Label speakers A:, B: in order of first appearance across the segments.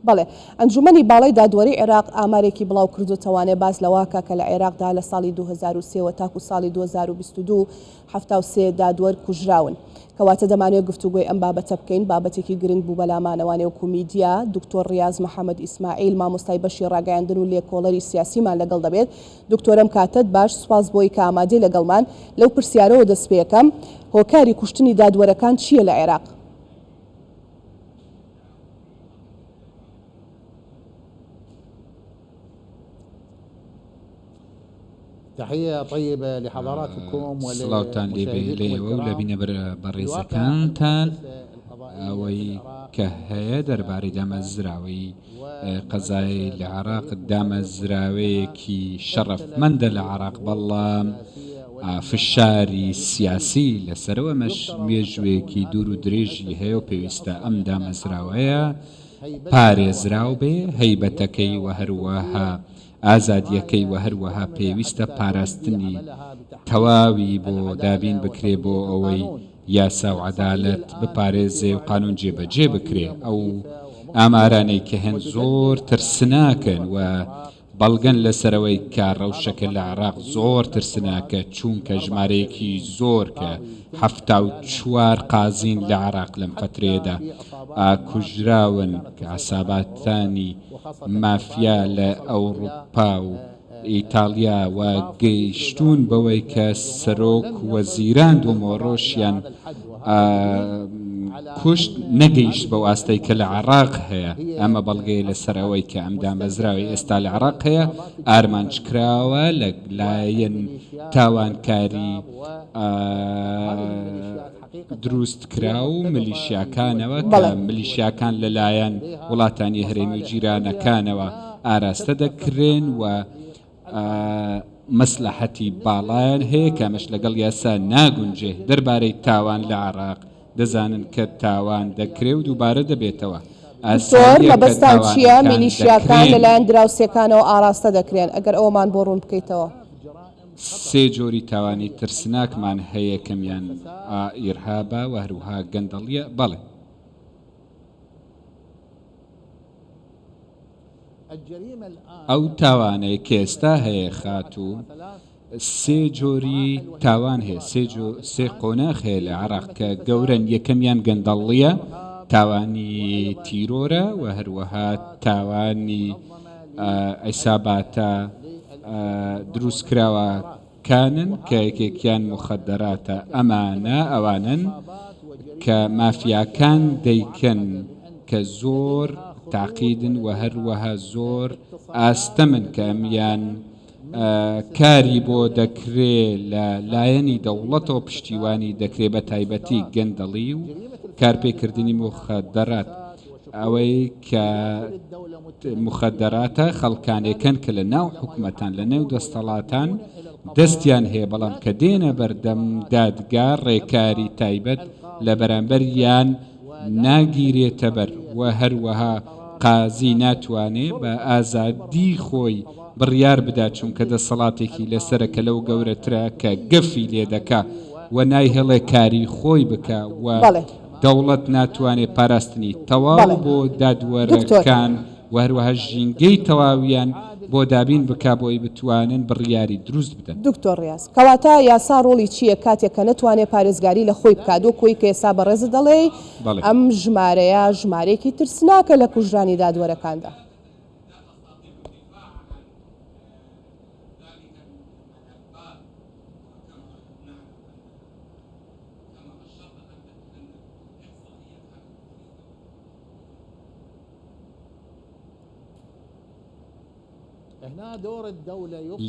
A: بەڵێ. ئەنجومەنی باڵای دادوەری عێراق ئامارێکی بڵاو کردۆتەوانێ باس لەوەکا کە لە عێراقدا لە ساڵی 2003 وە تاکو ساڵی 2022 73 دادوەر کوژراون. کەواتە دەمانەوێت گفتوگۆی ئەم بابەتە بکەین، بابەتێکی گرنگ بوو بەلامانەوانێ وەکو میدیا، دکتۆر ڕیاز محەمەد ئیسماعیل مامۆستای بەشی ڕاگەیاندن و لێکۆڵەری سیاسیمان لەگەڵ دەبێت. دکتۆرەم کاتت باش، سوپاس بۆی کە ئامادەی لەگەڵمان. لەو پرسیارەوە دەستپێکەم، هۆکاری کوشتنی دادوەرەکان چییە لە عێراق؟
B: سڵاوتان لێبێ لە ئێوە و لە بینەبەرە بەڕێزەکانتان. ئەوەی کە هەیە دەربارەی دامەزراوەی قەزای لە عێراق دامەزراوەیەکی شەڕەفمەندە لە عێراق بەڵام فشاری سیاسی لەسەرەوە ئەمەش مێژوویەکی دوور و درێژی هەیە و پێویستە ئەم دامەزراوەیە پارێزراو بێ هەیبەتەکەی و هەروەها ئازادیەکەی و هەروەها پێویستە پاراستنی تەواوی بۆ دابین بکرێ بۆ ئەوەی یاسا و عەدالەت بپارێزێ و قانون جێبەجێ بکرێ. ئەو ئامارانەی کە هەن زۆر ترسناکن و بەڵگەن لەسەر ئەوەی کە ڕەوشەکە لە عێراق زۆر ترسناکە چوونکە ژمارەیەکی زۆر کە 74 قازین لە عێراق لەم فەترەیەدا کوژراون کە عەساباتانی مافیا لە ئەوڕوپا و ئیتاڵیا و گەیشتوون بەوەی کە سەرۆک وەزیران دۆمۆرۆشیان کوشت نەگەیشت بەو ئاستەی کە لە عێراق هەیە، ئەمە بەڵگەیە لەسەر ئەوەی کە ئەم دامەزراوەی ئێستا لە عێراق هەیە ئارمانج کراوە لە لایەن تاوانکاری دروست کراو ملیشیاکانەوە کە ملیشیاکان لەلایەن وڵاتانی هەرێمی و جیرانەکانەوە ئاراستە دەکرێن و مەسلەحەتی باڵایان هەیە کە ئەمەش لەگەڵ یاسا ناگونجێ. دەربارەی تاوان لە عێراق دەزانن کە تاوان دەکرێ و دووبارە دەبێتەوە.
A: دکتۆر
B: ئاساییە کە
A: مەبەستان چییە
B: تاوانەکان
A: میلیشیاکان
B: دەکرێن.
A: لەلایەن دراوسێکانەوە ئاراستە دەکرێن؟ ئەگەر ئەوەمان بۆ ڕوون بکەیتەوە.
B: سێ جۆری تاوانی ترسناکمان هەیە یەکەمیان ئیرهابە و هەروەها گەندەڵیە بەڵێ. ئەو تاوانەی کە ئێستا هەیە خاتوو سێ جۆری تاوان هەیە سێ جۆ سێ قۆناغ هەیە لە عێراق کە گەورەن یەکەمیان گەندەڵیە تاوانی تیرۆرە و هەروەها تاوانی عیساباتە دروستکراوە کانن کە یەکێکیان موخەدەراتە ئەمانە ئەوانەن کە مافیاکان دەیکەن کە زۆر تاقیدن و هەروەها زۆر ئاستەمن کە ئەمیان کاری بۆ دەکرێ لە لایەنی دەوڵەتەوە پشتیوانی دەکرێ بە تایبەتی گەندەڵی و کارپێکردنی موخەدەرات ئەوەی کە موخەدەراتە خەڵکانێکن کە لە ناو حکومەتان لە نێو دەستەڵاتان دەستیان هەیە بەڵام کە دێنە بەردەم دادگا ڕێکاری تایبەت لە بەرامبەریان ناگیرێتەبەر و هەروەها قازی ناتوانێ بە ئازادی خۆی بڕیار بدا چونکە دەسەڵاتێکی لەسەرە کە لەو گەورەترە کە گەفی لێدەکا و نایهێڵێ کاری خۆی بکا و
A: بەڵێ.
B: دەوڵەت ناتوانێ پاراستنی تەواو
A: بەڵێ.
B: بۆ
A: دکتۆر.
B: دادوەرەکان و هەروەها ژینگەی تەواویان بۆ دابین بکا بۆی بتوانن بڕیاری دروست بدەن.
A: دکتۆر ڕیاز، کەواتە یاسا ڕۆڵی چییە کاتێک کە نەتوانێ پارێزگاری لە خۆی بکات وەک وەی کە ئێستا بەڕێزت دەڵێی
B: بەڵێ.
A: ئەم ژمارەیە ژمارەیەکی ترسناکە لە کوژرانی دادوەرەکاندا.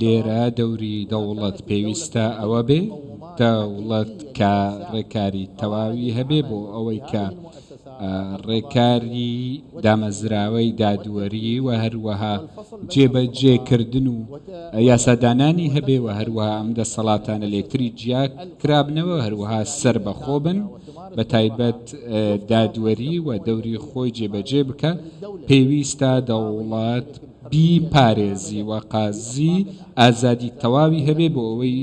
B: لێرە دەوری دەوڵەت پێویستە ئەوە بێ دەوڵەت کە ڕێکاری تەواوی هەبێ بۆ ئەوەی کە ڕێکاری دامەزراوەی دادوەری و هەروەها جێبەجێکردن و یاسادانانی هەبێ و هەروەها ئەم دەسەڵاتانە لەیەکتری جیا کرابنەوە هەروەها سەربەخۆ بن بە تایبەت دادوەری و دەوری خۆی جێبەجێ بکە پێویستە دەوڵەت بیپارێزی و قازی ئازادی تەواوی هەبێ بۆ ئەوەی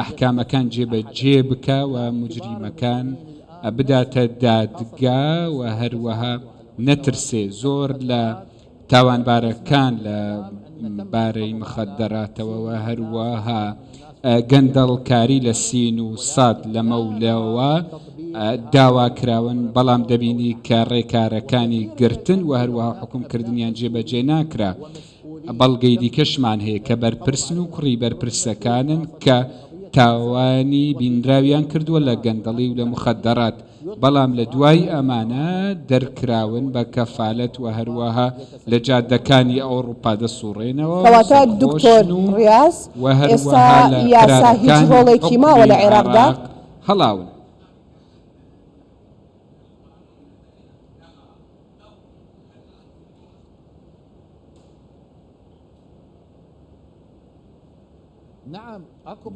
B: ئەحکامەکان جێبەجێ بکە و مجریمەکان بداتە دادگا و هەروەها. نەترسێ زۆر لە تاوانبارەکان لە بارەی مخدراتەوە و هەروەها گەندەڵکاری لە سین و ساد لەمەولەوە داواکراون، بەڵام دەبینی کە ڕێکارەکانی گرتن و هەروەها حوکمکردنیان جێبەجێ ناکرا. بەڵگەی دیکەشمان هەیە کە بەرپرسن و کوڕی بەرپرسەکانن کە تاوانی بینراویان کردووە لە گەندەڵی و لە مخدرات. بەڵام لە دوای ئەمانە دەرکراون بە کەفالەت و هەروەها لە جادەکانی ئەوڕوپا دەسوڕێنەوە و
A: کەواتە دکتۆر
B: سەرخۆشن و
A: ڕیاز
B: و
A: ئێستا
B: هەروەها لە
A: یاسا هیچ
B: قەرارەکانی
A: ڕۆڵێکی ماوە
B: حوکمی
A: لە عێراقدا؟
B: عێراق هەڵاون.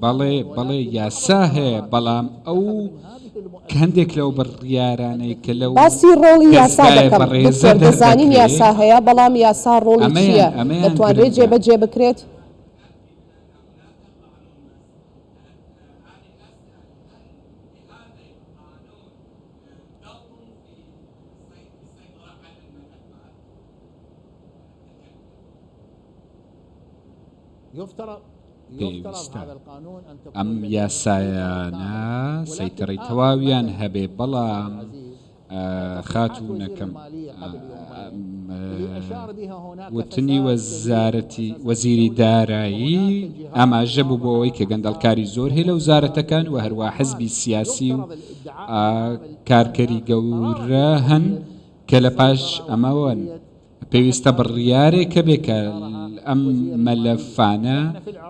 B: بەڵێ بەڵێ یاسا هەیە بەڵام ئەو هەندێک لەو بڕیارانەی کە لەو
A: باسی ڕۆڵی یاسا
B: دەزگایە
A: دەکەم
B: بەڕێزە
A: دکتۆر دەزانین
B: دەردەکرێ
A: یاسا هەیە بەڵام یاسا ڕۆڵی
B: ئەمەیان
A: چییە
B: ئەمەیان
A: دەتوانرێت
B: گرنگە.
A: جێبەجێ بکرێت؟
B: پێویستە ئەم یاسایانە سەیتەڕەی تەواویان هەبێ، بەڵام خاتوونەکەم وتنی وەزارەتی وەزیری دارایی ئاماژە بوو بۆ ئەوەی کە گەندەڵکاری زۆر هەیە لە وزارەتەکان و هەروە حزبی سیاسی و کارکەری گەورە هەن کە لە پاش ئەمەوەن. پێویستە بڕیارێک هەبێ کە ئەم مەلەفانە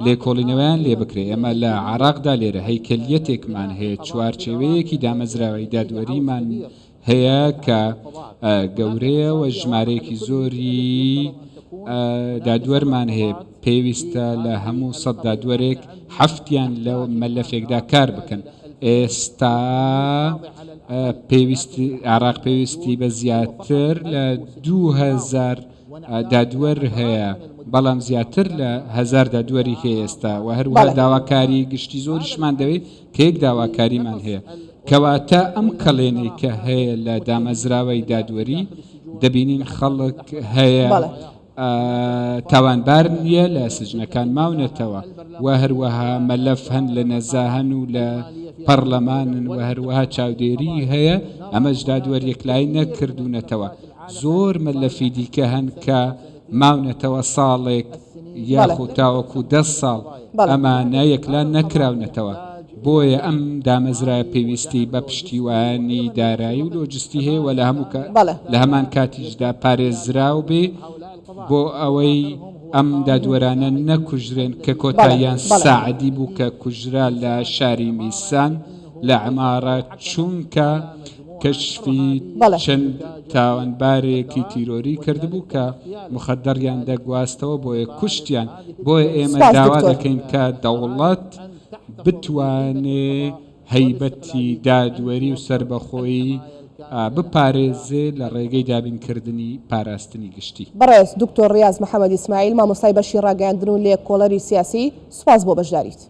B: لێکۆڵینەوەیان لێ بکرێ. ئێمە لە عێراقدا لێرە هەیکەلیەتێکمان هەیە، چوارچێوەیەکی دامەزراوەی دادوەریمان هەیە کە گەورەیە و ژمارەیەکی زۆری دادوەرمان هەیە. پێویستە لە هەموو سەد دادوەرێک حەفتیان لە مەلەفێکدا کار بکەن. ئێستا پێویستی عێراق پێویستی بە زیاتر لە 2000 دادوەر هەیە، بەڵام زیاتر لە هەزار دادوەری هەیە ئێستا و هەروەها داواکاری گشتی زۆریشمان دەوێت کە یەک داواکاریمان هەیە. کەواتە ئەم کەڵێنەی کە هەیە لە دامەزراوەی دادوەری دەبینین خەڵک هەیە تاوانبار نییە لە سجنەکان ماونەتەوە و هەروەها مەلەف هەن لە نەزاهەن و لە پەڕلەمانن و هەروەها چاودێری هەیە ئەمەش دادوەر یەکلایی نەکردوونەتەوە زۆر مەلەفی دیکە هەن کە ماونەتەوە ساڵێک یاخود تاوەکو دە ساڵ ئەمانە یەکلا نەکراونەتەوە بۆیە ئەم دامەزرایە پێویستی بە پشتیوانی دارایی و لۆجستی هەیە و لە هەموو لە هەمان کاتیشدا پارێزراو بێ بۆ ئەوەی ئەم دادوەرانە نەکوژرێن کە کۆتاییان ساعدی بوو کە کوژرا لە شاری میسان لە عمارە چونکە کەشفی چەند تاوانبارێکی تیرۆری کردبوو کە مخدڕیان دەگواستەوە بۆیە کوشتیان بۆیە ئێمە داوا دەکەین کە دەوڵەت بتوانێ هەیبەتی دادوەری و سەربەخۆیی بپارێزێ لە ڕێگەی دابینکردنی پاراستنی گشتی.
A: بەڕێز دکتۆر ڕیاز محەمەد ئیسماعیل مامۆستای بەشی ڕاگەیاندن و لێکۆڵەری سیاسی سوپاس بۆ بەشداریت.